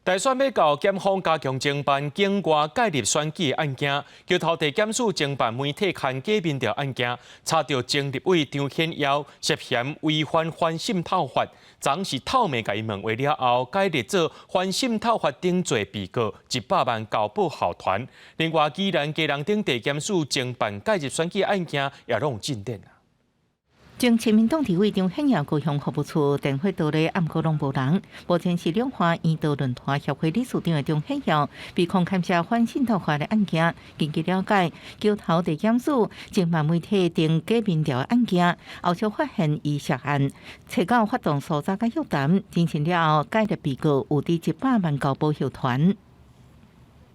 大選欲到，檢方加強偵辦境外介入選舉的案件，橋頭地檢署偵辦媒體刊假民調案件，查著前立委張顯耀涉嫌違反反滲透法，昨是透面共伊問話了後，改列做反滲透法定罪被告，100萬交保候傳。另外，宜蘭基隆町地檢署偵辦介入選舉案件也攏有進展。前親民黨立委張顯耀高雄服務處電話刀咧，毋過攏無人。目前是兩岸圓桌論壇協會理事長的張顯耀，被控牽涉反滲透法的案件。根據了解，橋頭地檢署偵辦媒體登假民調的案件，後續發現伊涉案，揣到發動搜查佮約談，偵訊了後，改列被告有佇100萬交保候傳。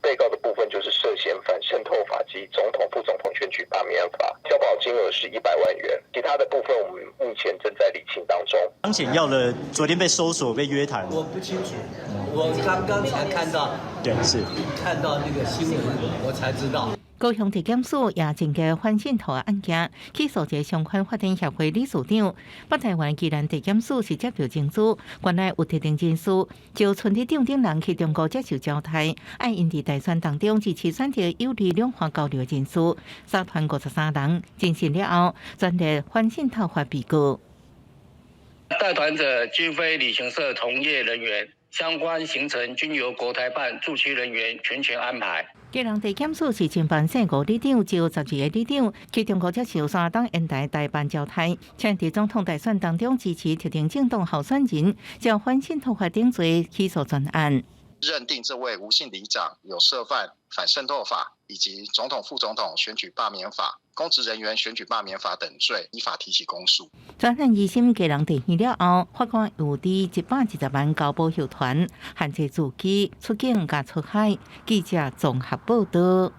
被告的部分就是涉嫌反滲透法及總統、副總統選舉罷免法，交保金額是100萬元，其他的部分我們目前正在理清當中。張顯耀的昨天被搜索、被約談，我不清楚，我剛剛才看到，對，是看到那個新聞，我才知道。高雄地檢署也偵結反滲透的案件，起訴一個相關發展協會理事長。北台灣宜蘭地檢署是接著偵查，原來有特定人士招村里長等人去中國接受招待，愛𪜶佇大選當中支持選擇有利兩岸交流的人士，三團53人偵訊了後，轉列反滲透法被告。帶團者均非旅行社從業人員，相關行程均由國台辦駐區人員全權安排。基隆地檢署是偵辦姓吳里長招12个里長去中國接受山東煙台代辦招待，請佇總統大選當中支持特定政黨候選人，照反滲透法定罪起訴全案。認定這位吳姓里長有涉犯反滲透法以及總統、副總統選舉罷免法、公職人員選舉罷免法等罪，依法提起公訴。專案二審基隆地院了後，法官有佇120萬交保候傳，限制自己出境佮出海。記者綜合報道。